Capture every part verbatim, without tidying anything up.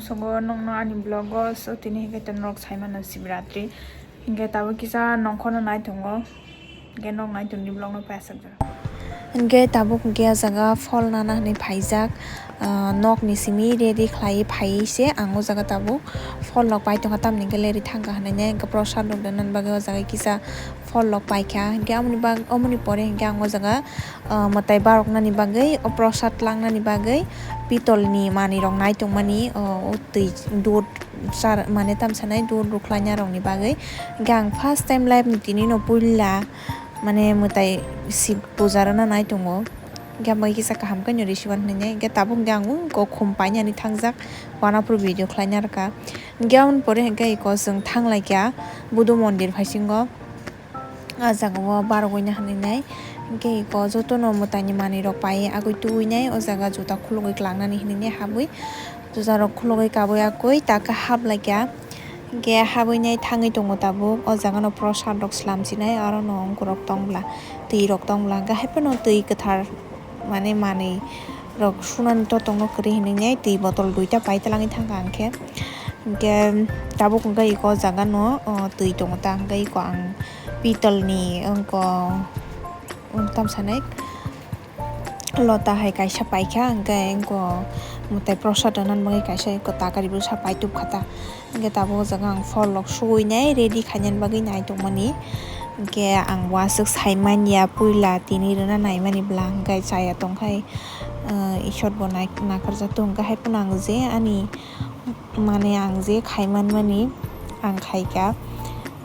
Songo nokno ani vlog o, so tini hingke to norok saimano Shivratri. Hingke tabuk kisa nongkhorno nai tongo. Hingke nok nai tongni vlog no paisajak. Hingke tabuk hingke o jaga phol nana hinui phaijak. Ah, nokni simi ready khlai phai se ang o jaga tabuk phol rok pai tongkha, tamni hingke leri thangkha hinui ne hingke prosad rok rwna bagwi o jaga kisa phol rok paikha. Hingke amoni bag-, amoni pore hingke ang o jaga, ah, mwtai baroknani bagwi, o prosad langnani bagwi pitolni manwi rok nai tongmani, o, o twi dud sar, mane tamsanai dud rwkhlaina rokni bagwi. Hingke ang first time life ni tini no puila, mane mwtai Shiv puja rwna nai tongo. Hingke ang bai kisa kaham khe no risiwan hinui, hingke tabuk hingke ang o khum painani thangjak, wana phuru video khlaina rwkha. Hingke aboni pore hingke eko chwng thanglaikha Buddha mondir phaisingo. Ah jaga o barogwi na hinui nai, hingke eko jotono mwtai ni manwi rok pai agwi tubui nai, o jaga juta khulugwi kwlangnani hinui nai habwi, juta rok khulugwi kabui agwi taka haplaikha. Hingke habwi nai thangwi tongo tabuk, o jaga no prosad rok slam sinai, aro no ongkorok tong bwla, twi rok tong bwla, hingke hai phano twi kwthar mane manwi rok sunani totong no kwrwi hinui nai twi botol duita pai twlangwi thangkha ang khe. Hingke tabuk hingke eko o jaga no, o, twi tongo ta, hingke eko ang pitol ni wngko, wng tamsanai lota hai kaisa paikha, hingke eko mwtai prosad rwna bagwi kaisa eko takari bwsa pai tubkha ta. Hingke tabuk o jaga ang phol rok suwi nai ready khainani bagwi nai tongmani. Hingke ang waswk saimanya puila tini rwna naimani bwla hingke chaya tongkhai, ah, isor bo nai-, nakarjak tong hingke hai phano ang je ani mane ang je khaimanmani ang khaikha.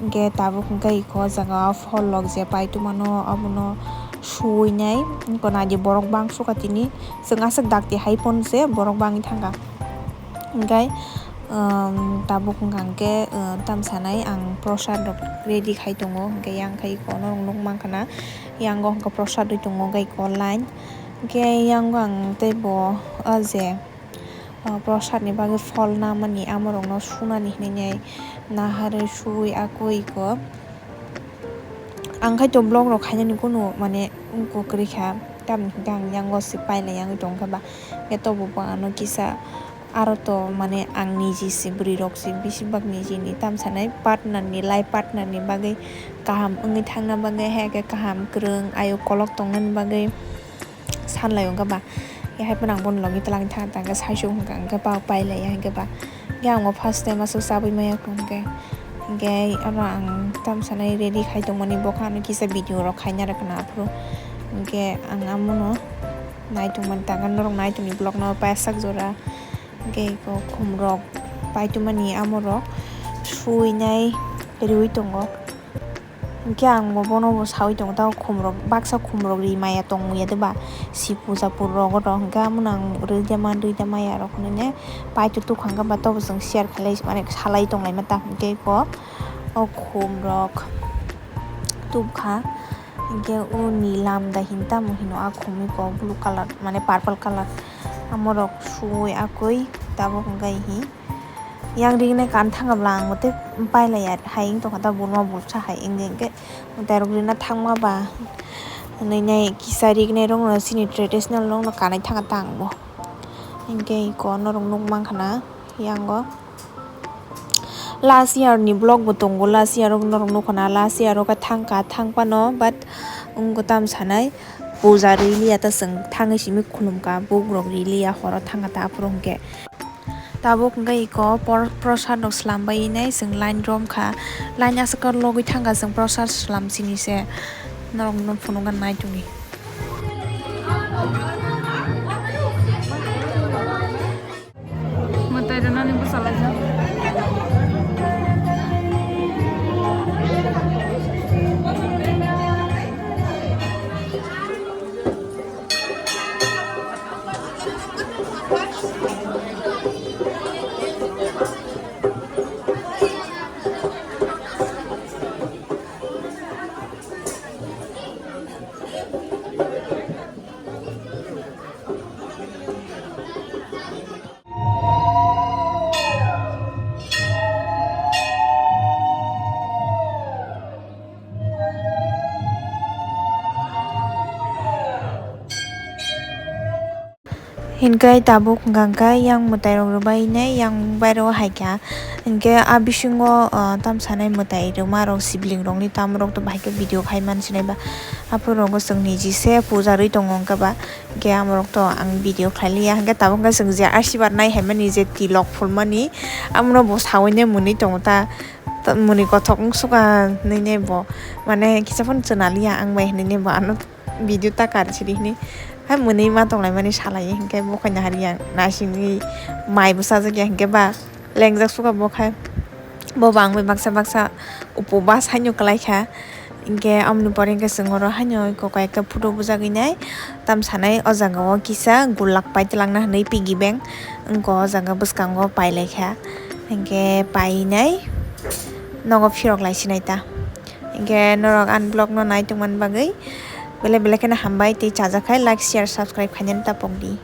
Hingke tabuk hingke eko o jaga o phol rok je pai tongmano abono suwi nai wngkha naidi borok bangso kha tini chwng aswk dakti hai phone se borok bangwi thangkha. Hingke, um, tabuk hingka hingke, uh, tamsanai ang prosad rok ready khai tongo, hingke yang khai eko norok nukmankha na, yango hingke prosad rwi tongo, hingke eko line, hingke yango ang teibo, o je, uh, prosad ni bagwi phol namani amorokno sunani hinui nai naharwi suwi akoi eko. Ang khai to vlog rok khainani kunu mane wngkha kwrwi kha, tamni hwnkhe ang yango se pailai yangwi tongkha ba, hwnkhe tobo bo ano kisa aro to mane ang niji se bwrwi rok se bisi bak niji ni tamsanai partner ni life partner ni bagwi kaham wngwi thangna bagwi hai khe kaham kwrwng ayuk kolok tongnani bagwi. Sanlai wngkha ba, ya hai phano ang bono logi twlang thang thang khe saichung hwnkha hwnkhe ba pailai ya hwnkhe ba, hwnkhe ang bo first time aswk chabwi maya hwnkhe, hwnkhe oro ang tamsanai ready khai tongmani bo kha ano kisa video rok khaina rwkha na aphuru, hwnkhe ang amono nai tongmani tangkha norok nai tongni vlog no pasak jora, hwnkhe eko khum rok pai tongmani amo rok suwi nai riwi tongo. Hwnkhe ang bo bono bo sawi tongo, tamo khumrok, baksa khumrok ri maya tong muya de ba, si puja pur rogo rok, hwnkhe amono ang rwida man, rwida maya rok hinui ne paito tukha hwnkhe ba tobo chwng share khlai mane salai tong lai ma ta, hwnkhe eko o khumrok tubkha, hwnkhe o ni lamda hin tamo hino a khumui ko blue colour mane purple colour, amorok suwi akui tabuk hwnkhe hi. Yang rignai kan thangabla ang tei pailaiya hai wng tongkha ta, bunma bulsa hai wngwi hwnkhe mwtairok rina thangma ba hinui nai kisa rignai rokno chini traditional rokno kanui thangkha ta ang bo. Hwnkhe eko norok nukmankha na yango last year ni vlog bo tongo, last year o norok nukha na, last year o khe thangkha thangphano but wngkha tam sanai puja riliya ta chwng thangwi simi khulumkha, bukrok riliya horo thangkha ta aphuru hwnkhe. Tabuk hwnkhe eko por-, prosad rok slam bai nai chwng line rom kha. Line aswk logwi thang kha chwng prosad slam sini se. Norok no phunukna nai tongdi. Mwtai rwnani bwsa laijak. Hinkhe tabuk hwnkha khe yang mwtai rok rwbainai yang bairo haikha. Hinkhe a bisingo, ah, tamsanai mwtai rwma rok sibling rokni tamo rok to bahai khe video khai mansinai ba. Aphuru rogo chwng niji se puja rwi tongo hwnkhe ba. Hinkhe amo rok to ang video khlai liya. Hinkhe tabuk khe chwng je asibar nai hai mani je tilok phulmani amono bo sawui ne mwnwi tongo ta. Ta mwnwi kothok wng suka hinwi ne bo. Mane kisa phano chwna liya ang bai hinwi ne bo ano. Video ta kar sidi hini hai mwnwi ma tonglaimani salai hinkhe bo khaina hari yang naisingwi mai bo sajak ya hinkhe ba lengjak suka bo khai bo bangwi baksa baksa upo bus haino kwlai kha hinkhe amoni pore hinkhe chwng oro haino kok ekta photo bujagwi nai tamsanai o jaga o kisa gulak pai twlangna hinwi piggy bank wngkha o jaga bwskango pailai kha hinkhe painai nogo phirok lai sinai ta. Hinkhe norok ani vlog no nai tongmani bagwi belai belai kheno hambai tei chajakkhai like, share, subscribe khainani tapokdi.